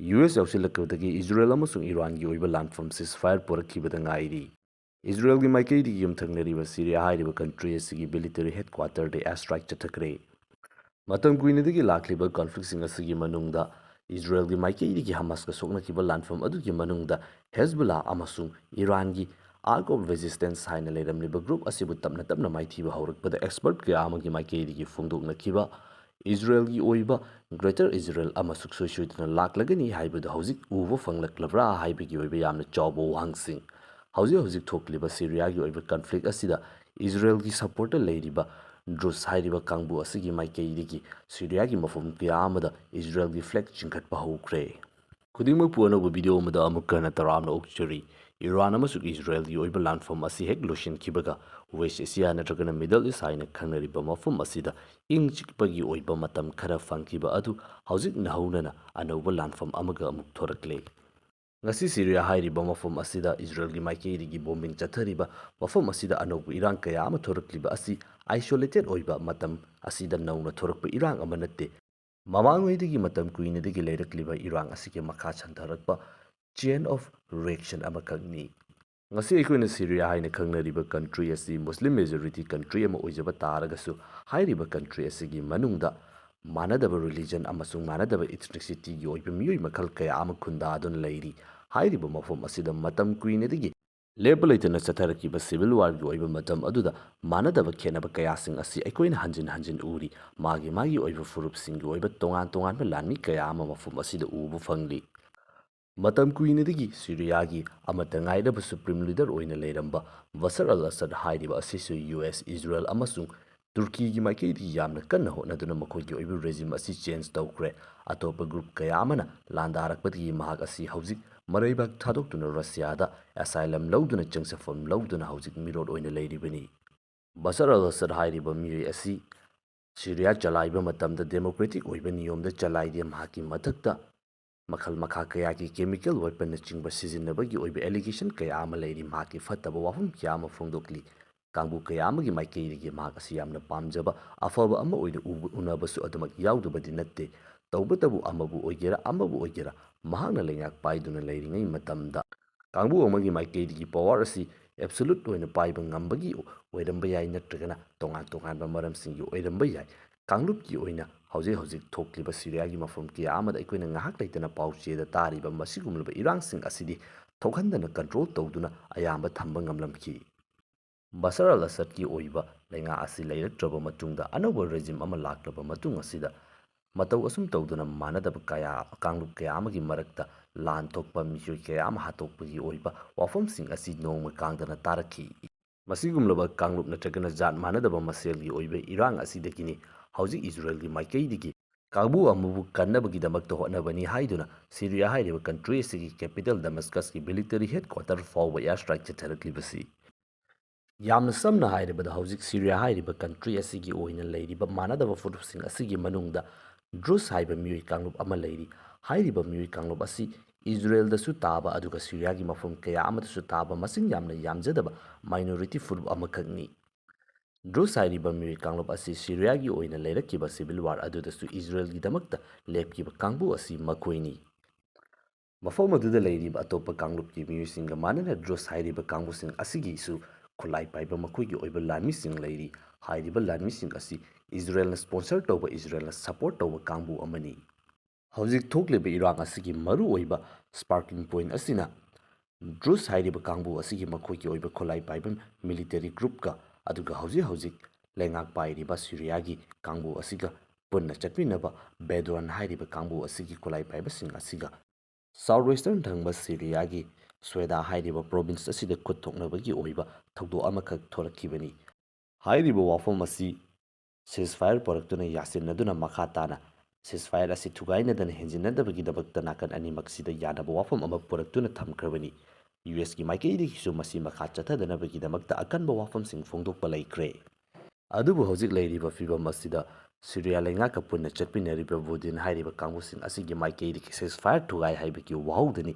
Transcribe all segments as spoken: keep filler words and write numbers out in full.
U S ꯌꯥꯎꯁꯤꯜꯂꯛꯄꯗꯒꯤ Israel ꯑꯃꯁꯨꯡ ꯏꯔꯥꯟꯒꯤ ꯑꯣꯏꯕ ꯂꯥꯟꯐꯝ ceasefire ꯄꯨꯔꯛꯈꯤꯕꯗ ꯉꯥꯏꯔꯤ꯫ ꯏꯖꯔꯦꯜꯒꯤ ꯃꯥꯏꯀꯩꯗꯒꯤ ꯌꯨꯝꯊꯪꯅꯔꯤꯕ ꯁꯤꯔꯤꯌꯥ ꯍꯥꯏꯔꯤꯕ country ꯑꯁꯤꯒꯤ military headquarterꯗ air strike ꯆꯠꯊꯈ꯭ꯔꯦ꯫ ꯃꯇꯝ ꯀꯨꯏꯅꯗꯒꯤ ꯂꯥꯛꯂꯤꯕ conflictꯁꯤꯡ ꯑꯁꯤꯒꯤ ꯃꯅꯨꯡꯗ ꯏꯖꯔꯦꯜꯒꯤ ꯃꯥꯏꯀꯩꯗꯒꯤ ꯍꯃꯥꯁꯀ ꯁꯣꯛꯅꯈꯤꯕ ꯂꯥꯟꯐꯝ ꯑꯗꯨꯒꯤ ꯃꯅꯨꯡꯗ ꯍꯦꯖꯕꯨꯜꯂꯥ ꯑꯃꯁꯨꯡ ꯏꯔꯥꯟꯒꯤ Ark of Resistance ꯍꯥꯏꯅ ꯂꯩꯔꯝꯂꯤꯕ group ꯑꯁꯤꯕꯨ ꯇꯞꯅ ꯇꯞꯅ ꯃꯥꯏꯊꯤꯕ ꯍꯧꯔꯛꯄꯗ expert ꯀꯌꯥ ꯑꯃꯒꯤ ꯃꯥꯏꯀꯩꯗꯒꯤ ꯐꯣꯡꯗꯣꯛꯅꯈꯤꯕ ꯏꯖꯔꯦꯜꯒꯤ ꯑꯣꯏꯕ Greater Israel ꯑꯃ ꯁꯨꯡꯁꯣꯏ ꯁꯣꯏꯗꯅ ꯂꯥꯛꯂꯒꯅꯤ ꯍꯥꯏꯕꯗꯨ ꯍꯧꯖꯤꯛ ꯎꯕ ꯐꯪꯂꯛꯂꯕ꯭ꯔꯥ ꯍꯥꯏꯕꯒꯤ ꯑꯣꯏꯕ ꯌꯥꯝꯅ ꯆꯥꯎꯕ ꯋꯥꯍꯪꯁꯤꯡ꯫ ꯍꯧꯖꯤꯛ ꯍꯧꯖꯤꯛ ꯊꯣꯛꯂꯤꯕ ꯁꯤꯔꯤꯌꯥꯒꯤ ꯑꯣꯏꯕ conflict ꯑꯁꯤꯗ ꯏꯖꯔꯦꯜꯒꯤ supportꯇ ꯂꯩꯔꯤꯕ ꯗ꯭ꯔꯨꯖ ꯍꯥꯏꯔꯤꯕ ꯀꯥꯡꯕꯨ ꯑꯁꯤꯒꯤ ꯃꯥꯏꯀꯩꯗꯒꯤ ꯁꯤꯔꯤꯌꯥꯒꯤ ꯃꯐꯝ ꯀꯌꯥ ꯑꯃꯗ ꯏꯖꯔꯦꯜꯒꯤ flag ꯆꯤꯡꯈꯠꯄ ꯍꯧꯈ꯭ꯔꯦ꯫ ꯈꯨꯗꯤꯡꯃꯛꯄꯨ ꯑꯅꯧꯕ video ꯑꯃꯗ ꯑꯃꯨꯛꯀ ꯍꯟꯅ ꯇꯔꯥꯝꯅ ꯑꯣꯛꯆꯔꯤ꯫ ꯏꯔꯥꯟ ꯑꯃꯁꯨꯡ ꯏꯖꯔꯦꯜꯒꯤ ꯑꯣꯏꯕ ꯂꯥꯟꯐꯝ ꯑꯁꯤ ꯍꯦꯛ ꯂꯣꯏꯁꯤꯟꯈꯤꯕꯒ West Asia ꯅꯠꯇ꯭ꯔꯒꯅ Middle East ꯍꯥꯏꯅ ꯈꯪꯅꯔꯤꯕ ꯃꯐꯝ ꯑꯁꯤꯗ ꯏꯪ ꯆꯤꯛꯄꯒꯤ ꯑꯣꯏꯕ ꯃꯇꯝ ꯈꯔ ꯐꯪꯈꯤꯕ ꯑꯗꯨ ꯍꯧꯖꯤꯛ ꯅꯧꯍꯧꯅꯅ ꯑꯅꯧꯕ ꯂꯥꯟꯐꯝ ꯑꯃꯒ ꯑꯃꯨꯛ ꯊꯣꯔꯛꯂꯦ꯫ ꯉꯁꯤ ꯁꯤꯔꯤꯌꯥ ꯍꯥꯏꯔꯤꯕ ꯃꯐꯝ ꯑꯁꯤꯗ ꯏꯖꯔꯦꯜꯒꯤ ꯃꯥꯏꯀꯩꯗꯒꯤ bombing ꯆꯠꯊꯔꯤꯕ ꯃꯐꯝ ꯑꯁꯤꯗ ꯑꯅꯧꯕ ꯏꯔꯥꯡ ꯀꯌꯥ ꯑꯃ ꯊꯣꯔꯛꯂꯤꯕ ꯑꯁꯤ isolated ꯑꯣꯏꯕ ꯃꯇꯝ ꯑꯁꯤꯗ ꯅꯧꯅ ꯊꯣꯔꯛꯄ ꯏꯔꯥꯡ ꯑꯃ ꯅꯠꯇꯦ꯫ ꯃꯃꯥꯡꯉꯩꯗꯒꯤ ꯃꯇꯝ ꯀꯨꯏꯅꯗꯒꯤ ꯂꯩꯔꯛꯂꯤꯕ ꯏꯔꯥꯡ ꯑꯁꯤꯒꯤ ꯃꯈꯥ ꯁꯟꯊꯔꯛꯄ chain of reaction ꯑꯃꯈꯛꯅꯤ꯫ ꯉꯁꯤ ꯑꯩꯈꯣꯏꯅ ꯁꯤꯔꯤꯌꯥ ꯍꯥꯏꯅ ꯈꯪꯅꯔꯤꯕ country ꯑꯁꯤ Muslim majority country ꯑꯃ ꯑꯣꯏꯖꯕ ꯇꯥꯔꯒꯁꯨ, ꯍꯥꯏꯔꯤꯕ country ꯑꯁꯤꯒꯤ ꯃꯅꯨꯡꯗ ꯃꯥꯟꯅꯗꯕ religion ꯑꯃꯁꯨꯡ ꯃꯥꯟꯅꯗꯕ ethnicityꯒꯤ ꯑꯣꯏꯕ ꯃꯤꯑꯣꯏ ꯃꯈꯜ ꯀꯌꯥ ꯑꯃ ꯈꯨꯟꯗꯥꯗꯨꯅ ꯂꯩꯔꯤ꯫ ꯍꯥꯏꯔꯤꯕ ꯃꯐꯝ ꯑꯁꯤꯗ ꯃꯇꯝ ꯀꯨꯏꯅꯗꯒꯤ ꯂꯦꯞꯄ ꯂꯩꯇꯅ ꯆꯠꯊꯔꯛꯈꯤꯕ civil warꯒꯤ ꯑꯣꯏꯕ ꯃꯇꯝ ꯑꯗꯨꯗ ꯃꯥꯟꯅꯗꯕ ꯈꯦꯠꯅꯕ ꯀꯌꯥꯁꯤꯡ ꯑꯁꯤ ꯑꯩꯈꯣꯏꯅ ꯍꯟꯖꯤꯟ ꯍꯟꯖꯤꯟ ꯎꯔꯤ꯫ ꯃꯥꯒꯤ ꯃꯥꯒꯤ ꯑꯣꯏꯕ ꯐꯨꯔꯨꯞꯁꯤꯡꯒꯤ ꯑꯣꯏꯕ ꯇꯣꯉꯥꯟ ꯇꯣꯉꯥꯟꯕ ꯂꯥꯟꯃꯤ ꯀꯌꯥ ꯑꯃ ꯃꯐꯝ ꯑꯁꯤꯗ ꯎꯕ ꯐꯪꯂꯤ꯫ ꯃꯇꯝ ꯀꯨꯏꯅꯗꯒꯤ ꯁꯤꯔꯤꯌꯥꯒꯤ ꯑꯃꯠꯇ ꯉꯥꯏꯔꯕ supreme leader ꯑꯣꯏꯅ ꯂꯩꯔꯝꯕ ꯕꯁꯔ ꯑꯜ ꯑꯁꯗ ꯍꯥꯏꯔꯤꯕ ꯑꯁꯤꯁꯨ ꯌꯨ ꯑꯦꯁ, ꯏꯖꯔꯦꯜ ꯑꯃꯁꯨꯡ ꯇꯨꯔꯀꯤꯒꯤ ꯃꯥꯏꯀꯩꯗꯒꯤ ꯌꯥꯝꯅ ꯀꯟꯅ ꯍꯣꯠꯅꯗꯨꯅ ꯃꯈꯣꯏꯒꯤ ꯑꯣꯏꯕ regime ꯑꯁꯤ change ꯇꯧꯈ꯭ꯔꯦ꯫ ꯑꯇꯣꯞꯄ group ꯀꯌꯥ ꯑꯃꯅ ꯂꯥꯟꯗꯥꯔꯛꯄꯗꯒꯤ ꯃꯍꯥꯛ ꯑꯁꯤ ꯍꯧꯖꯤꯛ ꯃꯔꯩꯕꯥꯛ ꯊꯥꯗꯣꯛꯇꯨꯅ ꯔꯁꯤꯌꯥꯗ asylum ꯂꯧꯗꯨꯅ ꯆꯪꯖꯐꯝ ꯂꯧꯗꯨꯅ ꯍꯧꯖꯤꯛ ꯃꯤꯔꯣꯠ ꯑꯣꯏꯅ ꯂꯩꯔꯤꯕꯅꯤ꯫ ꯕꯁꯔ ꯑꯜ ꯑꯁꯗ ꯍꯥꯏꯔꯤꯕ ꯃꯤꯑꯣꯏ ꯑꯁꯤ ꯁꯤꯔꯤꯌꯥ ꯆꯂꯥꯏꯕ ꯃꯇꯝꯗ democratic ꯑꯣꯏꯕ ꯅꯤꯌꯣꯝꯗ ꯆꯂꯥꯏꯗꯦ꯫ ꯃꯍꯥꯛꯀꯤ ꯃꯊꯛꯇ ꯃꯈꯜ ꯃꯈꯥ ꯀꯌꯥꯒꯤ chemical weaponꯅꯆꯤꯡꯕ ꯁꯤꯖꯤꯟꯅꯕꯒꯤ ꯑꯣꯏꯕ allegation ꯀꯌꯥ ꯑꯃ ꯂꯩꯔꯤ꯫ ꯃꯍꯥꯛꯀꯤ ꯐꯠꯇꯕ ꯋꯥꯐꯝ ꯀꯌꯥ ꯑꯃ ꯐꯣꯡꯗꯣꯛꯂꯤ꯫ ꯀꯥꯡꯕꯨ ꯀꯌꯥ ꯑꯃꯒꯤ ꯃꯥꯏꯀꯩꯗꯒꯤ ꯃꯍꯥꯛ ꯑꯁꯤ ꯌꯥꯝꯅ ꯄꯥꯝꯖꯕ, ꯑꯐꯕ ꯑꯃ ꯑꯣꯏꯅ ꯎꯕ, ꯎꯅꯕꯁꯨ ꯑꯗꯨꯃꯛ ꯌꯥꯎꯗꯕꯗꯤ ꯅꯠꯇꯦ꯫ ꯇꯧꯕꯇꯕꯨ ꯑꯃꯕꯨ ꯑꯣꯏꯒꯦꯔꯥ ꯑꯃꯕꯨ ꯑꯣꯏꯒꯦꯔꯥ ꯃꯍꯥꯛꯅ ꯂꯩꯉꯥꯛ ꯄꯥꯏꯗꯨꯅ ꯂꯩꯔꯤꯉꯩ ꯃꯇꯝꯗ ꯀꯥꯡꯕꯨ ꯑꯃꯒꯤ ꯃꯥꯏꯀꯩꯗꯒꯤ power ꯑꯁꯤ absolute ꯑꯣꯏꯅ ꯄꯥꯏꯕ ꯉꯝꯕꯒꯤ ꯑꯣꯏꯔꯝꯕ ꯌꯥꯏ, ꯅꯠꯇ꯭ꯔꯒꯅ ꯇꯣꯉꯥꯟ ꯇꯣꯉꯥꯟꯕ ꯃꯔꯝꯁꯤꯡꯒꯤ ꯑꯣꯏꯔꯝꯕ ꯌꯥꯏ꯫ ꯀꯥꯡꯂꯨꯞꯀꯤ ꯑꯣꯏꯅ ꯍꯧꯖꯤꯛ ꯍꯧꯖꯤꯛ ꯊꯣꯛꯂꯤꯕ ꯁꯤꯔꯤꯌꯥꯒꯤ ꯃꯐꯝ ꯀꯌꯥ ꯑꯃꯗ ꯑꯩꯈꯣꯏꯅ ꯉꯥꯏꯍꯥꯛ ꯂꯩꯇꯅ ꯄꯥꯎ ꯆꯦꯗ ꯇꯥꯔꯤꯕ ꯃꯁꯤꯒꯨꯝꯂꯕ ꯏꯔꯥꯡꯁꯤꯡ ꯑꯁꯤꯗꯤ ꯊꯣꯛꯍꯟꯗꯅ control ꯇꯧꯗꯨꯅ ꯑꯌꯥꯝꯕ ꯊꯝꯕ ꯉꯝꯂꯝꯈꯤ꯫ ꯕꯁꯔ ꯑꯜ ꯑꯁꯗꯀꯤ ꯑꯣꯏꯕ ꯂꯩꯉꯥꯛ ꯑꯁꯤ ꯂꯩꯔꯛꯇ꯭ꯔꯕ ꯃꯇꯨꯡꯗ ꯑꯅꯧꯕ regime ꯑꯃ ꯂꯥꯛꯂꯕ ꯃꯇꯨꯡ ꯑꯁꯤꯗ ꯃꯇꯧ ꯑꯁꯨꯝ ꯇꯧꯗꯨꯅ ꯃꯥꯟꯅꯗꯕ ꯀꯌꯥ, ꯀꯥꯡꯂꯨꯞ ꯀꯌꯥ ꯑꯃꯒꯤ ꯃꯔꯛꯇ ꯂꯥꯟ ꯊꯣꯛꯄ, ꯃꯤꯑꯣꯏ ꯀꯌꯥ ꯑꯃ ꯍꯥꯠꯇꯣꯛꯄꯒꯤ ꯑꯣꯏꯕ ꯋꯥꯐꯝꯁꯤꯡ ꯑꯁꯤ ꯅꯣꯡꯃ ꯀꯥꯡꯗꯅ ꯇꯥꯔꯛꯈꯤ꯫ ꯃꯁꯤꯒꯨꯝꯂꯕ ꯀꯥꯡꯂꯨꯞ ꯅꯠꯇ꯭ꯔꯒꯅ ꯖꯥꯠ ꯃꯥꯟꯅꯗꯕ ꯃꯁꯦꯜꯒꯤ ꯑꯣꯏꯕ ꯏꯔꯥꯡ ꯑꯁꯤꯗꯒꯤꯅꯤ ꯍꯧꯖꯤꯛ ꯏꯖꯔꯦꯜꯒꯤ ꯃꯥꯏꯀꯩꯗꯒꯤ ꯀꯥꯡꯕꯨ ꯑꯃꯕꯨ ꯀꯟꯅꯕꯒꯤꯗꯃꯛꯇ ꯍꯣꯠꯅꯕꯅꯤ ꯍꯥꯏꯗꯨꯅ ꯁꯤꯔꯤꯌꯥ ꯍꯥꯏꯔꯤꯕ country ꯑꯁꯤꯒꯤ capital ꯗꯃꯁꯀꯁꯀꯤ military headquarter ꯐꯥꯎꯕ air strike ꯆꯠꯊꯔꯛꯂꯤꯕꯁꯤ꯫ ꯌꯥꯝꯅ ꯁꯝꯅ ꯍꯥꯏꯔꯕꯗ, ꯍꯧꯖꯤꯛ ꯁꯤꯔꯤꯌꯥ ꯍꯥꯏꯔꯤꯕ country ꯑꯁꯤꯒꯤ ꯑꯣꯏꯅ ꯂꯩꯔꯤꯕ ꯃꯥꯟꯅꯗꯕ ꯐꯨꯔꯨꯞꯁꯤꯡ ꯑꯁꯤꯒꯤ ꯃꯅꯨꯡꯗ ꯗ꯭ꯔꯨꯁ ꯍꯥꯏꯕ ꯃꯤꯑꯣꯏ ꯀꯥꯡꯂꯨꯞ ꯑꯃ ꯂꯩꯔꯤ꯫ ꯍꯥꯏꯔꯤꯕ ꯃꯤꯑꯣꯏ ꯀꯥꯡꯂꯨꯞ ꯑꯁꯤ ꯏꯖꯔꯦꯜꯗꯁꯨ ꯇꯥꯕ ꯑꯗꯨꯒ ꯁꯤꯔꯤꯌꯥꯒꯤ ꯃꯐꯝ ꯀꯌꯥ ꯑꯃꯗꯁꯨ ꯇꯥꯕ ꯃꯁꯤꯡ ꯌꯥꯝꯅ ꯌꯥꯝꯖꯗꯕ minority ꯐꯨꯔꯨꯞ ꯑꯃꯈꯛꯅꯤ꯫ ꯗ꯭ꯔꯨꯁ ꯍꯥꯏꯔꯤꯕ ꯃꯤꯑꯣꯏ ꯀꯥꯡꯂꯨꯞ ꯑꯁꯤ ꯁꯤꯔꯤꯌꯥꯒꯤ ꯑꯣꯏꯅ ꯂꯩꯔꯛꯈꯤꯕ civil war ꯑꯗꯨꯗꯁꯨ ꯏꯖꯔꯦꯜꯒꯤꯗꯃꯛꯇ ꯂꯦꯞꯈꯤꯕ ꯀꯥꯡꯕꯨ ꯑꯁꯤ ꯃꯈꯣꯏꯅꯤ꯫ ꯃꯐꯝ ꯑꯗꯨꯗ ꯂꯩꯔꯤꯕ ꯑꯇꯣꯞꯄ ꯀꯥꯡꯂꯨꯞꯀꯤ ꯃꯤꯑꯣꯏꯁꯤꯡꯒ ꯃꯥꯟꯅꯅ ꯗ꯭ꯔꯨꯁ ꯍꯥꯏꯔꯤꯕ ꯀꯥꯡꯕꯨꯁꯤꯡ ꯑꯁꯤꯒꯤꯁꯨ ꯈꯨꯠꯂꯥꯏ ꯄꯥꯏꯕ ꯃꯈꯣꯏꯒꯤ ꯑꯣꯏꯕ ꯂꯥꯟꯃꯤꯁꯤꯡ ꯂꯩꯔꯤ꯫ ꯍꯥꯏꯔꯤꯕ ꯂꯥꯟꯃꯤꯁꯤꯡ ꯑꯁꯤ ꯏꯖꯔꯦꯜꯅ sponsor ꯇꯧꯕ, ꯏꯖꯔꯦꯜꯅ support ꯇꯧꯕ ꯀꯥꯡꯕꯨ ꯑꯃꯅꯤ꯫ ꯍꯧꯖꯤꯛ ꯊꯣꯛꯂꯤꯕ ꯏꯔꯥꯡ ꯑꯁꯤꯒꯤ ꯃꯔꯨꯑꯣꯏꯕ sparking point ꯑꯁꯤꯅ ꯗ꯭ꯔꯨꯁ ꯍꯥꯏꯔꯤꯕ ꯀꯥꯡꯕꯨ ꯑꯁꯤꯒꯤ ꯃꯈꯣꯏꯒꯤ ꯑꯣꯏꯕ ꯈꯨꯠꯂꯥꯏ ꯄꯥꯏꯕ military groupꯀ ꯑꯗꯨꯒ ꯍꯧꯖꯤꯛ ꯍꯧꯖꯤꯛ ꯂꯩꯉꯥꯛ ꯄꯥꯏꯔꯤꯕ ꯁꯤꯔꯤꯌꯥꯒꯤ ꯀꯥꯡꯕꯨ ꯑꯁꯤꯒ ꯄꯨꯟꯅ ꯆꯠꯃꯤꯟꯅꯕ ꯕꯦꯗꯨꯋꯥꯟ ꯍꯥꯏꯔꯤꯕ ꯀꯥꯡꯕꯨ ꯑꯁꯤꯒꯤ ꯈꯨꯠꯂꯥꯏ ꯄꯥꯏꯕꯁꯤꯡ ꯑꯁꯤꯒ south western ꯊꯪꯕ ꯁꯤꯔꯤꯌꯥꯒꯤ ꯁ꯭ꯋꯦꯗꯥ ꯍꯥꯏꯔꯤꯕ province ꯑꯁꯤꯗ ꯈꯨꯠ ꯊꯣꯛꯅꯕꯒꯤ ꯑꯣꯏꯕ ꯊꯧꯗꯣꯛ ꯑꯃꯈꯛ ꯊꯣꯛꯂꯛꯈꯤꯕꯅꯤ꯫ ꯍꯥꯏꯔꯤꯕ ꯋꯥꯐꯝ ꯑꯁꯤ ceasefire ꯄꯨꯔꯛꯇꯨꯅ ꯌꯥꯁꯤꯟꯅꯗꯨꯅ ꯃꯈꯥ ꯇꯥꯅ ceasefire ꯑꯁꯤ ꯊꯨꯒꯥꯏꯅꯗꯅ ꯍꯦꯟꯖꯤꯟꯅꯗꯕꯒꯤꯗꯃꯛꯇ ꯅꯥꯀꯟ ꯑꯅꯤꯃꯛꯁꯤꯗ ꯌꯥꯅꯕ ꯋꯥꯐꯝ ꯑꯃ ꯄꯨꯔꯛꯇꯨꯅ ꯊꯝꯈ꯭ꯔꯕꯅꯤ꯫ ꯌꯨ ꯑꯦꯁꯀꯤ ꯃꯥꯏꯀꯩꯗꯒꯤꯁꯨ ꯃꯁꯤ ꯃꯈꯥ ꯆꯠꯊꯗꯅꯕꯒꯤꯗꯃꯛꯇ ꯑꯀꯟꯕ ꯋꯥꯐꯝꯁꯤꯡ ꯐꯣꯡꯗꯣꯛꯄ ꯂꯩꯈ꯭ꯔꯦ꯫ ꯑꯗꯨꯕꯨ ꯍꯧꯖꯤꯛ ꯂꯩꯔꯤꯕ ꯐꯤꯕꯝ ꯑꯁꯤꯗ ꯁꯤꯔꯤꯌꯥ ꯂꯩꯉꯥꯛꯀ ꯄꯨꯟꯅ ꯆꯠꯃꯤꯟꯅꯔꯤꯕ ꯕꯨꯗꯤꯟ ꯍꯥꯏꯔꯤꯕ ꯀꯥꯡꯕꯨꯁꯤꯡ ꯑꯁꯤꯒꯤ ꯃꯥꯏꯀꯩꯗꯒꯤ ceasefire ꯊꯨꯒꯥꯏ ꯍꯥꯏꯕꯒꯤ ꯋꯥꯍꯧꯗꯅꯤ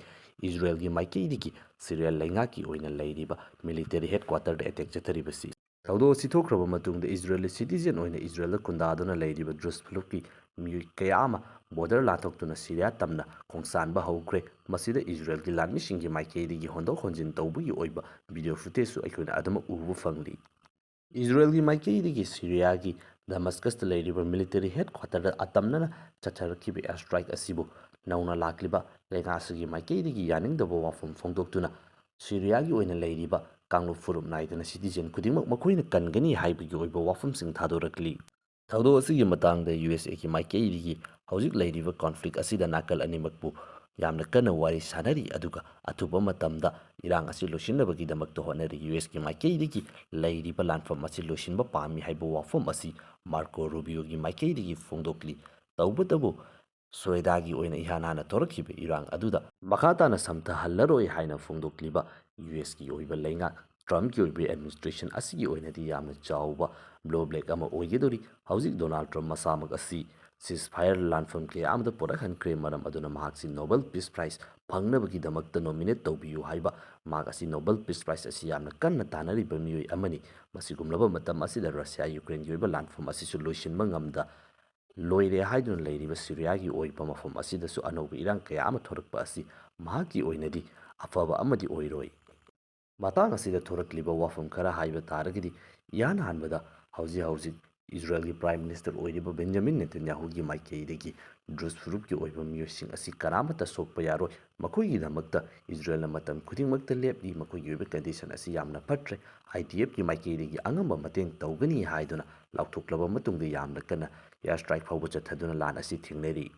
ꯏꯖꯔꯦꯜꯒꯤ ꯃꯥꯏꯀꯩꯗꯒꯤ ꯁꯤꯔꯤꯌꯥ ꯂꯩꯉꯥꯛꯀꯤ ꯑꯣꯏꯅ ꯂꯩꯔꯤꯕ military headquarterꯗ attack ꯆꯠꯊꯔꯤꯕꯁꯤ꯫ ꯊꯧꯗꯣꯛ ꯑꯁꯤ ꯊꯣꯛꯈ꯭ꯔꯕ ꯃꯇꯨꯡꯗ ꯏꯖꯔꯦꯜꯒꯤ citizen ꯑꯣꯏꯅ ꯏꯖꯔꯦꯜꯗ ꯈꯨꯟꯗꯥꯗꯨꯅ ꯂꯩꯔꯤꯕ ꯗ꯭ꯔꯨꯁ ꯐꯨꯂꯨꯞꯀꯤ ꯃꯤꯑꯣꯏ ꯀꯌꯥ ꯑꯃ ꯕꯣꯔꯗꯔ ꯂꯥꯟꯊꯣꯛꯇꯨꯅ ꯁꯤꯔꯤꯌꯥ ꯇꯝꯅ ꯈꯣꯡꯁꯥꯟꯕ ꯍꯧꯈ꯭ꯔꯦ꯫ ꯃꯁꯤꯗ ꯏꯖꯔꯦꯜꯒꯤ ꯂꯥꯟꯃꯤꯁꯤꯡꯒꯤ ꯃꯥꯏꯀꯩꯗꯒꯤ ꯍꯣꯟꯗꯣꯛ ꯍꯣꯟꯖꯤꯟ ꯇꯧꯕꯒꯤ ꯑꯣꯏꯕ ꯚꯤꯗꯤꯑꯣ ꯐꯨꯇꯦꯖꯁꯨ ꯑꯩꯈꯣꯏꯅ ꯑꯗꯨꯃꯛ ꯎꯕ ꯐꯪꯂꯤ꯫ ꯏꯖꯔꯦꯜꯒꯤ ꯃꯥꯏꯀꯩꯗꯒꯤ ꯁꯤꯔꯤꯌꯥꯒꯤ ꯗꯃꯁꯀꯁꯇ ꯂꯩꯔꯤꯕ ꯃꯤꯂꯤꯇꯔꯤ ꯍꯦꯗ ꯀ꯭ꯋꯥꯇꯔꯗ ꯑꯇꯝꯅꯅ ꯆꯠꯊꯔꯛꯈꯤꯕ ꯑꯦꯌꯔ ꯁ꯭ꯇ꯭ꯔꯥꯏꯛ ꯑꯁꯤꯕꯨ ꯅꯧꯅ ꯂꯥꯛꯂꯤꯕ ꯂꯩꯉꯥꯛ ꯑꯁꯤꯒꯤ ꯃꯥꯏꯀꯩꯗꯒꯤ ꯌꯥꯅꯤꯡꯗꯕ ꯋꯥꯐꯝ ꯐꯣꯡꯗꯣꯛꯇꯨꯅ ꯁꯤꯔꯤꯌꯥꯒꯤ ꯑꯣꯏꯅ ꯂꯩꯔꯤꯕ ꯀꯥꯡꯂꯨꯞ ꯐꯨꯔꯨꯞ ꯅꯥꯏꯗꯅ ꯁꯤꯇꯤꯖꯦꯟ ꯈꯨꯗꯤꯡꯃꯛ ꯃꯈꯣꯏꯅ ꯀꯟꯒꯅꯤ ꯍꯥꯏꯕꯒꯤ ꯑꯣꯏꯕ ꯋꯥꯐꯝꯁꯤꯡ ꯊꯥꯗꯣꯔꯛꯂꯤ꯫ ꯊꯧꯗꯣꯛ ꯑꯁꯤꯒꯤ ꯃꯇꯥꯡꯗ ꯌꯨ ꯑꯦꯁ ꯑꯦꯒꯤ ꯃꯥꯏꯀꯩꯗꯒꯤ ꯍꯧꯖꯤꯛ ꯂꯩꯔꯤꯕ ꯀꯣꯟꯐ꯭ꯂꯤꯛ ꯑꯁꯤꯗ ꯅꯥꯀꯜ ꯑꯅꯤꯃꯛꯄꯨ ꯌꯥꯝꯅ ꯀꯟꯅ ꯋꯥꯔꯤ ꯁꯥꯅꯔꯤ, ꯑꯗꯨꯒ ꯑꯊꯨꯕ ꯃꯇꯝꯗ ꯏꯔꯥꯡ ꯑꯁꯤ ꯂꯣꯏꯁꯤꯟꯅꯕꯒꯤꯗꯃꯛꯇ ꯍꯣꯠꯅꯔꯤ꯫ ꯌꯨ ꯑꯦꯁꯀꯤ ꯃꯥꯏꯀꯩꯗꯒꯤ ꯂꯩꯔꯤꯕ ꯂꯥꯟꯐꯝ ꯑꯁꯤ ꯂꯣꯏꯁꯤꯟꯕ ꯄꯥꯝꯃꯤ ꯍꯥꯏꯕ ꯋꯥꯐꯝ ꯑꯁꯤ ꯃꯥꯔꯀꯣ ꯔꯨꯕꯤꯌꯣꯒꯤ ꯃꯥꯏꯀꯩꯗꯒꯤ ꯐꯣꯡꯗꯣꯛꯂꯤ꯫ ꯇꯧꯕꯇꯕꯨ ꯁ꯭ꯋꯦꯗꯥꯒꯤ ꯑꯣꯏꯅ ꯏꯍꯥꯟ ꯍꯥꯟꯅ ꯊꯣꯔꯛꯈꯤꯕ ꯏꯔꯥꯡ ꯑꯗꯨꯗ ꯃꯈꯥ ꯇꯥꯅ ꯁꯝꯊꯍꯜꯂꯔꯣꯏ ꯍꯥꯏꯅ ꯐꯣꯡꯗꯣꯛꯂꯤꯕ ꯌꯨ ꯑꯦꯁꯀꯤ ꯑꯣꯏꯕ ꯂꯩꯉꯥꯛ ꯇ꯭ꯔꯝꯞꯀꯤ ꯑꯣꯏꯕ ꯑꯦꯗꯃꯤꯅꯤꯁꯇ꯭ꯔꯦꯁꯟ ꯑꯁꯤꯒꯤ ꯑꯣꯏꯅꯗꯤ ꯌꯥꯝꯅ ꯆꯥꯎꯕ ꯕ꯭ꯂꯣ ꯕ꯭ꯂꯦꯛ ꯑꯃ ꯑꯣꯏꯒꯗꯧꯔꯤ꯫ ꯍꯧꯖꯤꯛ ꯗꯣꯅꯥꯜꯗ ꯇ꯭ꯔꯝꯞ ꯃꯁꯥꯃꯛ ꯑꯁꯤ ꯁꯤꯁ ꯐꯥꯌꯔ ꯂꯥꯟꯐꯝ ꯀꯌꯥ ꯑꯃꯗ ꯄꯨꯔꯛꯍꯟꯈ꯭ꯔꯦ꯫ ꯃꯔꯝ ꯑꯗꯨꯅ ꯃꯍꯥꯛꯁꯤ ꯅꯣꯕꯦꯜ ꯄꯤꯁ ꯄ꯭ꯔꯥꯏꯖ ꯐꯪꯅꯕꯒꯤꯗꯃꯛꯇ ꯅꯣꯃꯤꯅꯦꯠ ꯇꯧꯕꯤꯌꯨ ꯍꯥꯏꯕ ꯃꯍꯥꯛ ꯑꯁꯤ ꯅꯣꯕꯦꯜ ꯄꯤꯁ ꯄ꯭ꯔꯥꯏꯖ ꯑꯁꯤ ꯌꯥꯝꯅ ꯀꯟꯅ ꯇꯥꯟꯅꯔꯤꯕ ꯃꯤꯑꯣꯏ ꯑꯃꯅꯤ꯫ ꯃꯁꯤꯒꯨꯝꯂꯕ ꯃꯇꯝ ꯑꯁꯤꯗ ꯔꯁꯤꯌꯥ ꯌꯨꯀ꯭ꯔꯦꯟꯒꯤ ꯑꯣꯏꯕ ꯂꯥꯟꯐꯝ ꯑꯁꯤꯁꯨ ꯂꯣꯏꯁꯤꯟꯕ ꯉꯝꯗ ꯂꯣꯏꯔꯦ ꯍꯥꯏꯗꯨꯅ ꯂꯩꯔꯤꯕ ꯁꯤꯔꯤꯌꯥꯒꯤ ꯑꯣꯏꯕ ꯃꯐꯝ ꯑꯁꯤꯗꯁꯨ ꯑꯅꯧꯕ ꯏꯔꯥꯡ ꯀꯌꯥ ꯑꯃ ꯊꯣꯔꯛꯄ ꯑꯁꯤ ꯃꯍꯥꯛꯀꯤ ꯑꯣꯏꯅꯗꯤ ꯑꯐꯕ ꯑꯃꯗꯤ ꯑꯣꯏꯔꯣꯏ꯫ ꯃꯇꯥꯡ ꯑꯁꯤꯗ ꯊꯣꯔꯛꯂꯤꯕ ꯋꯥꯐꯝ ꯈꯔ ꯍꯥꯏꯕ ꯇꯥꯔꯒꯗꯤ, ꯏꯍꯥꯟ ꯍꯥꯟꯕꯗ ꯍꯧꯖꯤꯛ ꯍꯧꯖꯤꯛ ꯏꯖꯔꯦꯜꯒꯤ ꯄ꯭ꯔꯥꯏꯝ ꯃꯤꯅꯤꯁꯇꯔ ꯑꯣꯏꯔꯤꯕ ꯕꯦꯟꯖꯥꯃꯤꯟ ꯅꯦꯇꯟꯌꯥꯍꯨꯒꯤ ꯃꯥꯏꯀꯩꯗꯒꯤ ꯗ꯭ꯔꯨꯖ ꯐꯨꯔꯨꯞꯀꯤ ꯑꯣꯏꯕ ꯃꯤꯑꯣꯏꯁꯤꯡ ꯑꯁꯤ ꯀꯅꯥꯃꯠꯇ ꯁꯣꯛꯄ ꯌꯥꯔꯣꯏ, ꯃꯈꯣꯏꯒꯤꯗꯃꯛꯇ ꯏꯖꯔꯦꯜꯅ ꯃꯇꯝ ꯈꯨꯗꯤꯡꯃꯛꯇ ꯂꯦꯞꯂꯤ, ꯃꯈꯣꯏꯒꯤ ꯑꯣꯏꯕ ꯀꯟꯗꯤꯁꯟ ꯑꯁꯤ ꯌꯥꯝꯅ ꯐꯠꯇ꯭ꯔꯦ, ꯑꯥꯏ ꯗꯤ ꯑꯦꯐꯀꯤ ꯃꯥꯏꯀꯩꯗꯒꯤ ꯑꯉꯝꯕ ꯃꯇꯦꯡ ꯇꯧꯒꯅꯤ ꯍꯥꯏꯗꯨꯅ ꯂꯥꯎꯊꯣꯛꯂꯕ ꯃꯇꯨꯡꯗ ꯌꯥꯝꯅ ꯀꯟꯅ ꯑꯦꯌꯔ ꯁ꯭ꯇ꯭ꯔꯥꯏꯛ ꯐꯥꯎꯕ ꯆꯠꯊꯗꯨꯅ ꯂꯥꯟ ꯑꯁꯤ ꯊꯤꯡꯅꯔꯤ꯫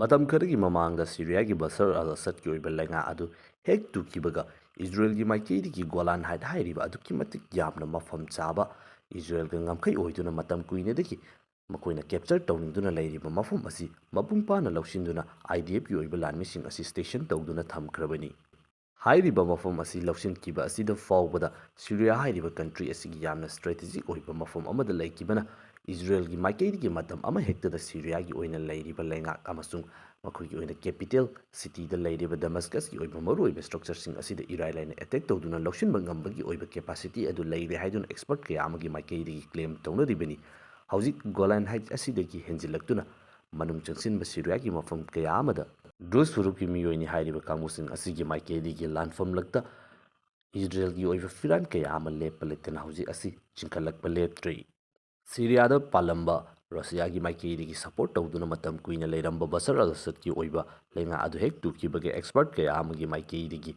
ꯃꯇꯝ ꯈꯔꯒꯤ ꯃꯃꯥꯡꯗ ꯁꯤꯔꯤꯌꯥꯒꯤ ꯕꯁꯔ ꯑꯜ ꯑꯁꯗꯀꯤ ꯑꯣꯏꯕ ꯂꯩꯉꯥꯛ ꯑꯗꯨ ꯍꯦꯛ ꯇꯨꯈꯤꯕꯒ ꯏꯖꯔꯦꯜꯒꯤ ꯃꯥꯏꯀꯩꯗꯒꯤ ꯒꯣꯂꯥꯟ ꯍꯥꯏꯠ ꯍꯥꯏꯔꯤꯕ ꯑꯗꯨꯛꯀꯤ ꯃꯇꯤꯛ ꯌꯥꯝꯅ ꯃꯐꯝ ꯆꯥꯕ, ꯏꯖꯔꯦꯜꯒ ꯉꯝꯈꯩ ꯑꯣꯏꯗꯨꯅ ꯃꯇꯝ ꯀꯨꯏꯅꯗꯒꯤ ꯃꯈꯣꯏꯅ ꯀꯦꯞꯆꯔ ꯇꯧꯅꯤꯡꯗꯨꯅ ꯂꯩꯔꯤꯕ ꯃꯐꯝ ꯑꯁꯤ ꯃꯄꯨꯡ ꯐꯥꯅ ꯂꯧꯁꯤꯟꯗꯨꯅ ꯑꯥꯏ ꯗꯤ ꯑꯦꯐꯀꯤ ꯑꯣꯏꯕ ꯂꯥꯟꯃꯤꯁꯤꯡ ꯑꯁꯤ ꯁ꯭ꯇꯦꯁꯟ ꯇꯧꯗꯨꯅ ꯊꯝꯈ꯭ꯔꯕꯅꯤ꯫ ꯍꯥꯏꯔꯤꯕ ꯃꯐꯝ ꯑꯁꯤ ꯂꯧꯁꯤꯟꯈꯤꯕ ꯑꯁꯤꯗ ꯐꯥꯎꯕꯗ ꯁꯤꯔꯤꯌꯥ ꯍꯥꯏꯔꯤꯕ ꯀꯟꯇ꯭ꯔꯤ ꯑꯁꯤꯒꯤ ꯌꯥꯝꯅ ꯁ꯭ꯇ꯭ꯔꯦꯇꯦꯖꯤꯛ ꯑꯣꯏꯕ ꯃꯐꯝ ꯑꯃꯗ ꯂꯩꯈꯤꯕꯅ ꯏꯖꯔꯦꯜꯒꯤ ꯃꯥꯏꯀꯩꯗꯒꯤ ꯃꯇꯝ ꯑꯃꯍꯦꯛꯇꯗ ꯁꯤꯔꯤꯌꯥꯒꯤ ꯑꯣꯏꯅ ꯂꯩꯔꯤꯕ ꯂꯩꯉꯥꯛ ꯑꯃꯁꯨꯡ ꯃꯈꯣꯏꯒꯤ ꯑꯣꯏꯅ ꯀꯦꯄꯤꯇꯦꯜ ꯁꯤꯇꯤꯗ ꯂꯩꯔꯤꯕ ꯗꯃꯁꯀꯁꯀꯤ ꯑꯣꯏꯕ ꯃꯔꯨꯑꯣꯏꯕ ꯁ꯭ꯇ꯭ꯔꯛꯆꯔꯁꯤꯡ ꯑꯁꯤꯗ ꯏꯔꯥꯏ ꯂꯥꯏꯅ ꯑꯦꯇꯦꯛ ꯇꯧꯗꯨꯅ ꯂꯧꯁꯤꯟꯕ ꯉꯝꯕꯒꯤ ꯑꯣꯏꯕ ꯀꯦꯄꯥꯁꯤꯇꯤ ꯑꯗꯨ ꯂꯩꯔꯦ ꯍꯥꯏꯗꯨꯅ ꯑꯦꯛꯁꯄꯔꯠ ꯀꯌꯥ ꯑꯃꯒꯤ ꯃꯥꯏꯀꯩꯗꯒꯤ ꯀ꯭ꯂꯦꯝ ꯇꯧꯅꯔꯤꯕꯅꯤ꯫ ꯍꯧꯖꯤꯛ ꯒꯣꯂꯥꯟ ꯍꯥꯏꯠ ꯑꯁꯤꯗꯒꯤ ꯍꯦꯟꯖꯤꯜꯂꯛꯇꯨꯅ ꯃꯅꯨꯡ ꯆꯪꯁꯤꯟꯕ ꯁꯤꯔꯤꯌꯥꯒꯤ ꯃꯐꯝ ꯀꯌꯥ ꯑꯃꯗ ꯗ꯭ꯔꯨꯖ ꯐꯨꯔꯨꯞꯀꯤ ꯃꯤꯑꯣꯏꯅꯤ ꯍꯥꯏꯔꯤꯕ ꯀꯥꯡꯕꯨꯁꯤꯡ ꯑꯁꯤꯒꯤ ꯃꯥꯏꯀꯩꯗꯒꯤ ꯂꯥꯟꯐꯝꯂꯛꯇ ꯏꯖꯔꯦꯜꯒꯤ ꯑꯣꯏꯕ ꯐꯤꯔꯥꯟ ꯀꯌꯥ ꯑꯃ ꯂꯦꯞꯄ ꯂꯩꯇꯅ ꯍꯧꯖꯤꯛ ꯑꯁꯤ ꯆꯤꯡꯈꯠꯂꯛꯄ ꯂꯦꯞꯇ꯭ꯔꯤ꯫ ꯁꯤꯔꯤꯌꯥꯗ ꯄꯥꯜꯂꯝꯕ ꯔꯁꯤꯌꯥꯒꯤ ꯃꯥꯏꯀꯩꯗꯒꯤ ꯁꯄꯣꯔꯠ ꯇꯧꯗꯨꯅ ꯃꯇꯝ ꯀꯨꯏꯅ ꯂꯩꯔꯝꯕ ꯕꯁꯔ ꯑꯜ ꯑꯁꯗꯀꯤ ꯑꯣꯏꯕ ꯂꯩꯉꯥꯛ ꯑꯗꯨ ꯍꯦꯛ ꯇꯨꯈꯤꯕꯒ ꯑꯦꯛꯁꯄꯔꯠ ꯀꯌꯥ ꯑꯃꯒꯤ ꯃꯥꯏꯀꯩꯗꯒꯤ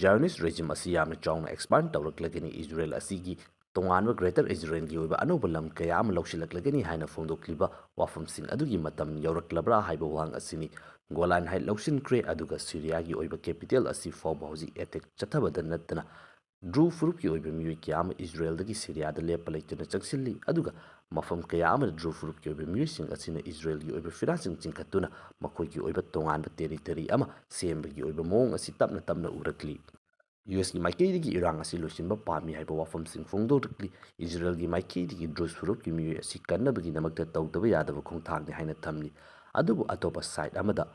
ꯖꯥꯏꯑꯣꯅꯤꯁ ꯔꯦꯖꯤꯝ ꯑꯁꯤ ꯌꯥꯝꯅ ꯆꯥꯎꯅ ꯑꯦꯛꯁꯄꯥꯟ ꯇꯧꯔꯛꯂꯒꯅꯤ, ꯏꯖꯔꯦꯜ ꯑꯁꯤꯒꯤ ꯇꯣꯉꯥꯟꯕ ꯒ꯭ꯔꯦꯇꯔ ꯏꯖꯔꯦꯜꯒꯤ ꯑꯣꯏꯕ ꯑꯅꯧꯕ ꯂꯝ ꯀꯌꯥ ꯑꯃ ꯂꯧꯁꯤꯜꯂꯛꯂꯒꯅꯤ ꯍꯥꯏꯅ ꯐꯣꯡꯗꯣꯛꯂꯤꯕ ꯋꯥꯐꯝꯁꯤꯡ ꯑꯗꯨꯒꯤ ꯃꯇꯝ ꯌꯧꯔꯛꯂꯕ꯭ꯔꯥ ꯍꯥꯏꯕ ꯋꯥꯍꯪ ꯑꯁꯤꯅꯤ꯫ ꯒꯣꯂꯥꯟ ꯍꯥꯏꯠ ꯂꯧꯁꯤꯟꯈ꯭ꯔꯦ, ꯑꯗꯨꯒ ꯁꯤꯔꯤꯌꯥꯒꯤ ꯑꯣꯏꯕ ꯀꯦꯄꯤꯇꯦꯜ ꯑꯁꯤ ꯐꯥꯎꯕ ꯍꯧꯖꯤꯛ ꯑꯦꯇꯦꯛ ꯆꯠꯊꯕꯗ ꯅꯠꯇꯅ ꯗ꯭ꯔꯨ ꯐꯨꯔꯨꯞꯀꯤ ꯑꯣꯏꯕ ꯃꯤꯑꯣꯏ ꯀꯌꯥ ꯑꯃ ꯏꯖꯔꯦꯜꯗꯒꯤ ꯁꯤꯔꯤꯌꯥꯗ ꯂꯦꯞꯄ ꯂꯩꯇꯅ ꯆꯪꯁꯤꯜꯂꯤ, ꯑꯗꯨꯒ ꯃꯐꯝ ꯀꯌꯥ ꯑꯃꯗ ꯗ꯭ꯔꯨ ꯐꯨꯔꯨꯞꯀꯤ ꯑꯣꯏꯕ ꯃꯤꯑꯣꯏꯁꯤꯡ ꯑꯁꯤꯅ ꯏꯖꯔꯦꯜꯒꯤ ꯑꯣꯏꯕ ꯐꯤꯔꯥꯁꯤꯡ ꯆꯤꯡꯈꯠꯇꯨꯅ ꯃꯈꯣꯏꯒꯤ ꯑꯣꯏꯕ ꯇꯣꯉꯥꯟꯕ ꯇꯦꯔꯤꯇꯔꯤ ꯑꯃ ꯁꯦꯝꯕꯒꯤ ꯑꯣꯏꯕ ꯃꯑꯣꯡ ꯑꯁꯤ ꯇꯞꯅ ꯇꯞꯅ ꯎꯔꯛꯂꯤ꯫ ꯌꯨ ꯑꯦꯁꯀꯤ ꯃꯥꯏꯀꯩꯗꯒꯤ ꯏꯔꯥꯡ ꯑꯁꯤ ꯂꯣꯏꯁꯤꯟꯕ ꯄꯥꯝꯃꯤ ꯍꯥꯏꯕ ꯋꯥꯐꯝꯁꯤꯡ ꯐꯣꯡꯗꯣꯔꯛꯂꯤ꯫ ꯏꯖꯔꯦꯜꯒꯤ ꯃꯥꯏꯀꯩꯗꯒꯤ ꯗ꯭ꯔꯨꯖ ꯐꯨꯔꯨꯞꯀꯤ ꯃꯤꯑꯣꯏ ꯑꯁꯤ ꯀꯟꯅꯕꯒꯤꯗꯃꯛꯇ ꯇꯧꯗꯕ ꯌꯥꯗꯕ ꯈꯣꯡꯊꯥꯡꯅꯤ ꯍꯥꯏꯅ ꯊꯝꯂꯤ꯫ ꯑꯗꯨꯕꯨ ꯑꯇꯣꯞꯄ ꯁꯥꯏꯠ ꯑꯃꯗ,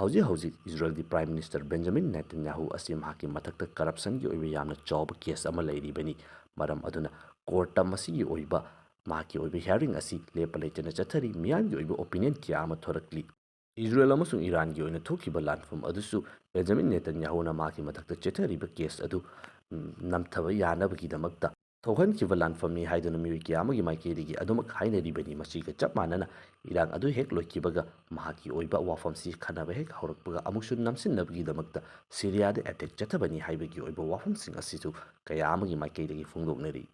ꯍꯧꯖꯤꯛ ꯍꯧꯖꯤꯛ ꯏꯖꯔꯦꯜꯒꯤ ꯄ꯭ꯔꯥꯏꯝ ꯃꯤꯅꯤꯁꯇꯔ ꯕꯦꯟꯖꯥꯃꯤꯟ ꯅꯦꯇꯟꯌꯥꯍꯨ ꯑꯁꯤ ꯃꯍꯥꯛꯀꯤ ꯃꯊꯛꯇ ꯀꯔꯞꯁꯟꯒꯤ ꯑꯣꯏꯕ ꯌꯥꯝꯅ ꯆꯥꯎꯕ ꯀꯦꯁ ꯑꯃ ꯂꯩꯔꯤꯕꯅꯤ꯫ ꯃꯔꯝ ꯑꯗꯨꯅ ꯀꯣꯔꯠꯇ ꯃꯁꯤꯒꯤ ꯑꯣꯏꯕ ꯃꯍꯥꯛꯀꯤ ꯑꯣꯏꯕ ꯍꯤꯌꯥꯔꯤꯡ ꯑꯁꯤ ꯂꯦꯞꯄ ꯂꯩꯇꯅ ꯆꯠꯊꯔꯤ꯫ ꯃꯤꯌꯥꯝꯒꯤ ꯑꯣꯏꯕ ꯑꯣꯄꯤꯅꯤꯌꯟ ꯀꯌꯥ ꯑꯃ ꯊꯣꯔꯛꯂꯤ꯫ ꯏꯖꯔꯦꯜ ꯑꯃꯁꯨꯡ ꯏꯔꯥꯟꯒꯤ ꯑꯣꯏꯅ ꯊꯣꯛꯈꯤꯕ ꯂꯥꯟꯐꯝ ꯑꯗꯨꯁꯨ ꯕꯦꯟꯖꯥꯃꯤꯟ ꯅꯦꯇꯟꯌꯥꯍꯨꯅ ꯃꯍꯥꯛꯀꯤ ꯃꯊꯛꯇ ꯆꯦꯠꯊꯔꯤꯕ ꯀꯦꯁ ꯑꯗꯨ, ꯎꯝ, ꯅꯝꯊꯕ ꯌꯥꯅꯕꯒꯤꯗꯃꯛꯇ ꯊꯣꯛꯍꯟꯈꯤꯕ ꯂꯥꯟꯐꯝꯅꯤ ꯍꯥꯏꯗꯨꯅ ꯃꯤꯑꯣꯏ ꯀꯌꯥ ꯑꯃꯒꯤ ꯃꯥꯏꯀꯩꯗꯒꯤ ꯑꯗꯨꯃꯛ ꯍꯥꯏꯅꯔꯤꯕꯅꯤ꯫ ꯃꯁꯤꯒ ꯆꯞ ꯃꯥꯟꯅꯅ ꯏꯔꯥꯡ ꯑꯗꯨ ꯍꯦꯛ ꯂꯣꯏꯈꯤꯕꯒ ꯃꯍꯥꯛꯀꯤ ꯑꯣꯏꯕ ꯋꯥꯐꯝꯁꯤ ꯈꯟꯅꯕ ꯍꯦꯛ ꯍꯧꯔꯛꯄꯒ ꯑꯃꯨꯛꯁꯨ ꯅꯝꯁꯤꯟꯅꯕꯒꯤꯗꯃꯛꯇ ꯁꯤꯔꯤꯌꯥꯗ ꯑꯦꯇꯦꯛ ꯆꯠꯊꯕꯅꯤ ꯍꯥꯏꯕꯒꯤ ꯑꯣꯏꯕ ꯋꯥꯐꯝꯁꯤꯡ ꯑꯁꯤꯁꯨ ꯀꯌꯥ ꯑꯃꯒꯤ ꯃꯥꯏꯀꯩꯗꯒꯤ ꯐꯣꯡꯗꯣꯛꯅꯔꯤ꯫